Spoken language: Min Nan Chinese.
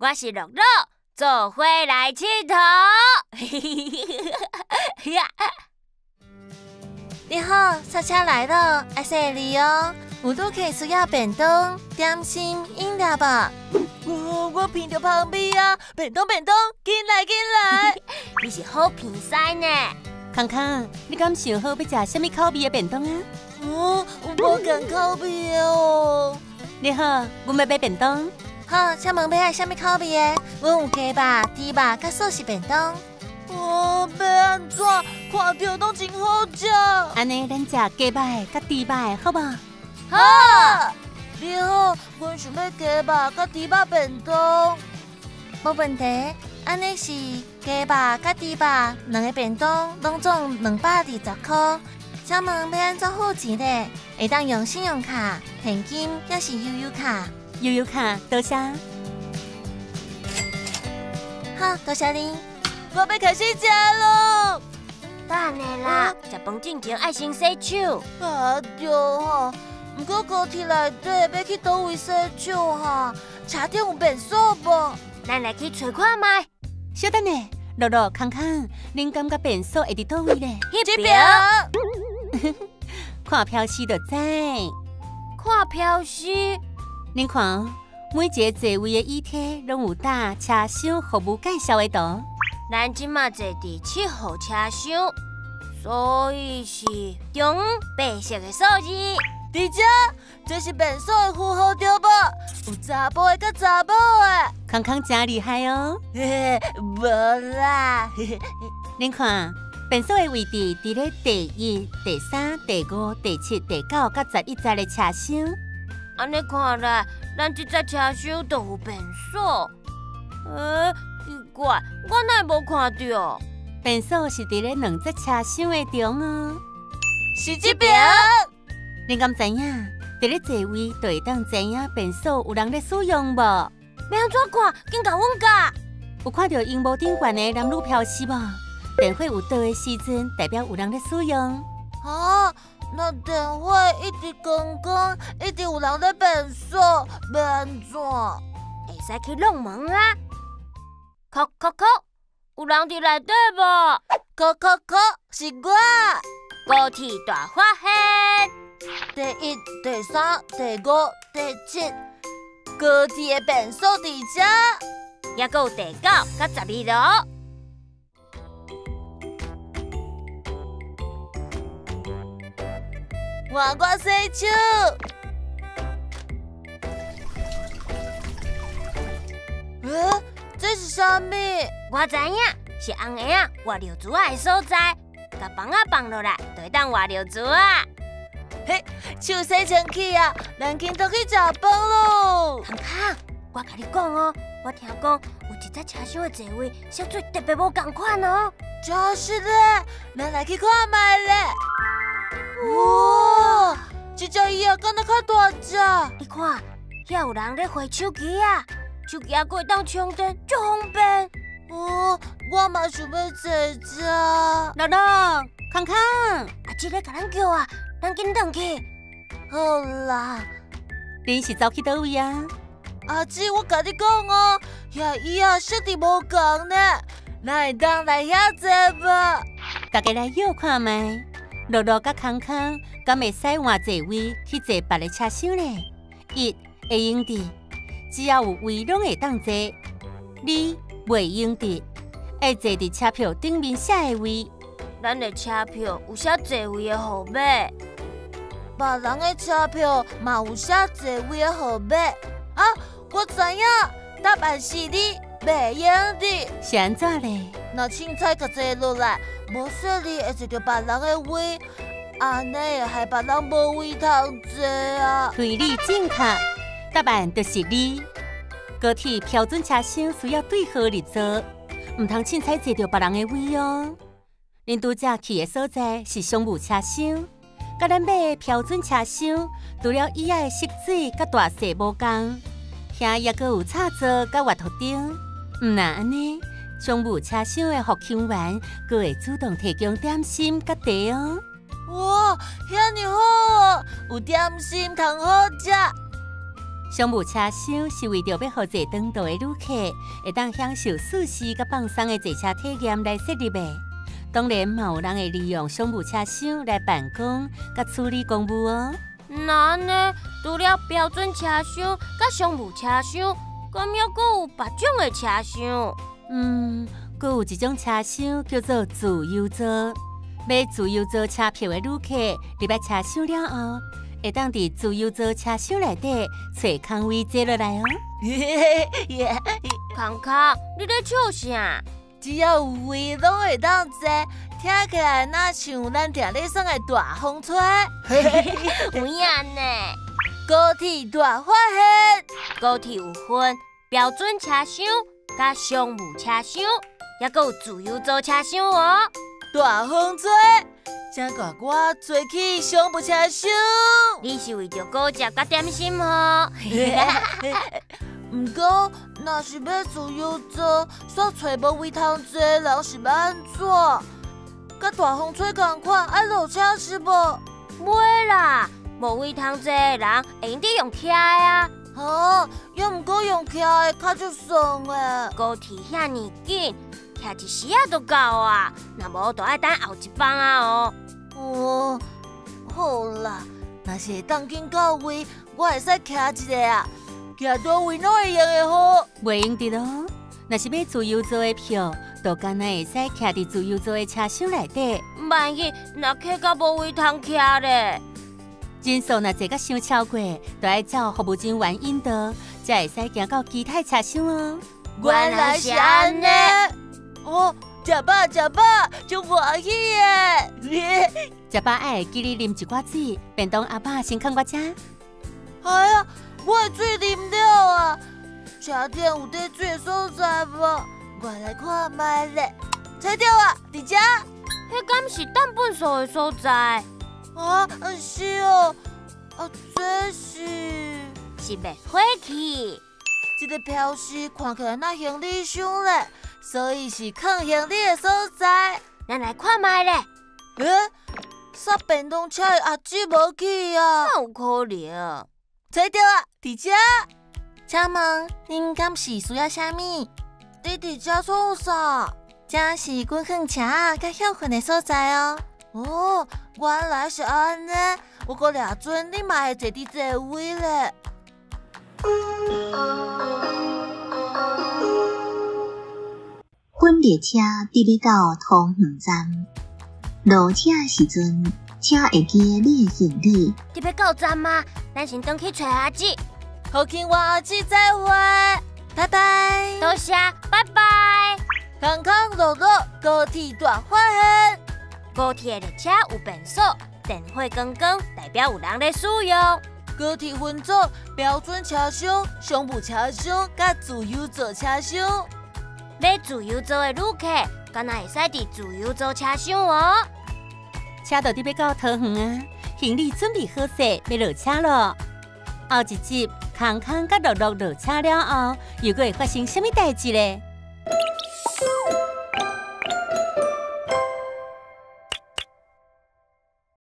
我是樂樂，做伙來𨑨迌。你好，剎車來了，愛細膩哦。有旅客需要便當、點心、飲料無？我聞著芳味啊！便當便當，緊來緊來！你是好鼻師呢。康康，你敢想好欲食啥物口味的便當啊？哦，無仝口味的哦。你好，阮欲買便當。好，請問欲愛啥物口味的？阮有雞肉、豬肉、佮素食便當。哦，欲按怎？看著攏真好食。按呢，咱食雞肉的、佮豬肉的，好無？好。你好，阮想欲雞肉佮豬肉便當。無問題，按呢是雞肉佮豬肉兩個便當，攏總220箍。請問欲按怎付錢咧？會當用信用卡、現金，抑是悠遊卡？悠遊卡，多謝。好，多謝恁。我欲開始食囉。等下啦，食飯進前愛先洗手。啊對吼，毋過高鐵內底欲去佗位洗手哈？車頂有便所無？咱來去揣看覓。小等下，樂樂、康康，恁感覺便所會佇佗位咧？彼爿。看標示就知。看標示？恁看，每一个座位的椅梯攏有打車廂服務介紹的圖。咱這馬坐佇7號車廂，所以是中白色的數字。佇遮，這是便所的符號對無？有查埔的佮查某的。康康真厲害哦！嘿嘿，無啦。恁看，便所的位置佇咧第一、第三、第五、第七、第九、佮11節的車廂。按呢看來，咱這節車廂都有便所。欸，奇怪，我哪會無看著？便所是佇咧兩節車廂的中哦。是這爿。恁敢知影？佇咧座位就會當知影便所有人咧使用無？欲按怎看？緊共阮教。有看著螢幕頂懸的男女標示無？電火有倒的時陣，代表有人咧使用。啊，那電火一直光光，一直有人咧便所，欲按怎？會使去弄門啊！叩叩叩，有人佇內底無？叩叩叩，是我。高鐵大發現，第一、第三、第五、第七，高鐵的便所佇遮，猶閣有第九佮12樓。換我洗手。欸，這是啥物？我知影，是紅鞋仔換尿苴仔的所在。共枋仔放落來，就會當換尿苴仔。嘿，手洗清氣啊，咱緊倒去食飯囉。康康，我共你講哦，我聽講有一節車廂的座位色水特別無仝款哦。就是咧，咱來去看覓咧。哇，這隻椅仔敢若較大隻？你看，遐有人咧回手機仔，手機仔閣會當充電，足方便。哦，我嘛想欲坐遮。樂樂、康康，阿姊咧共咱叫啊，咱緊轉去。好啦，恁是走去佗位啊？阿姊，我共你講哦，遐椅仔設置無仝呢，咱會當來遐坐無？大家來臆看覓，樂樂佮康康敢會使換座位去坐別个車廂咧？一會用得，只要有位攏會當坐。二袂用得，愛坐佇車票頂面寫的位。咱的車票有寫座位的號碼，別人的車票嘛有寫座位的號碼。啊，我知影，答案是二，袂用得。是按怎咧？若凊彩共坐落來，無細膩會坐著別人的位，按呢會害別人無位通坐啊。推理正確，答案就是二。高鐵標準車廂需要對號入座，毋通凊彩坐著別人的位哦。恁拄才去的所在是商務車廂，佮咱買的標準車廂，除了椅仔的色水佮大細無仝，遐猶閣有插座佮閱讀燈。毋但按呢，商務車廂的服勤員閣會主動提供點心佮茶哦。哇，遐爾好哦，有點心通好食。商務車廂是為著欲予坐長途的旅客會當享受舒適佮放鬆的坐車體驗來設立的。當然，嘛有人會利用商務車廂來辦公佮處理公務哦。那按呢，除了標準車廂佮商務車廂，敢猶閣有別種的車廂？嗯，閣有一種車廂叫做自由座。買自由座車票的旅客入來車廂了後，會當佇自由座車廂內底揣空位坐落來哦。康康，你咧笑啥？只要有位攏會當坐，聽起來若像咱定咧耍的大風吹。有影呢？高鐵大發現，高鐵有分標準車廂、佮商務車廂，猶閣有自由座車廂哦。大風吹，請共我坐去商務車廂。你是為著果汁佮點心吼？毋過，若是欲自由座，煞揣無位通坐，人是欲按怎？佮大風吹仝款，愛落車是無？袂啦，無位通坐的人會用得用徛的啊。啊，猶毋過用徛的較足爽的。高鐵遐爾緊，徛一時仔就夠啊，若無就愛等後一班啊哦。哦，好啦，若是會當緊到位，我會使徛一下啊，徛佗位攏會用的吼。袂用得哦，若是買自由座的票，就干焦會使徛佇自由座的車廂內底。萬一若客到無位通徛咧？人數若濟甲傷超過，就愛照服務人員引導，才會使行到其他車廂哦。原來是按呢。哦，食飽食飽，足歡喜的。食飽愛會記得啉一寡水，便當阿爸先囥我遮。哎呀，我的水啉了啊！車頂有貯水的所在無？我來看覓咧。揣著啊，佇遮。彼敢是擲糞埽的所在？啊，是哦。啊，這是是滅火器。這個標識看起來若行李箱咧，所以是囥行李的所在。咱來看覓咧。欸，剎便當車的阿姊無去啊？哪有可能？揣著啊，佇遮。請問恁敢是需要啥物？你佇遮創啥？這是阮放車仔佮歇睏的所在哦。哦，原來是按呢。我閣掠準你嘛會坐佇這个位咧。本列車佇欲到桃園站，落車時陣，請會記你的行李。佇欲到站嗎？咱先轉去揣阿姊。好，慶我阿姊再會，拜拜。多謝，拜拜。康康樂樂，高鐵大發現。高鐵列車有變速，電火光光，代表有人咧使用。高鐵分做標準車廂、商務車廂佮自由座車廂。買自由座的旅客，敢若會使佇自由座車廂哦。車就佇欲到桃園啊，行李準備好勢，欲落車囉。後一集，康康佮樂樂落車了後，又閣會發生啥物代誌咧？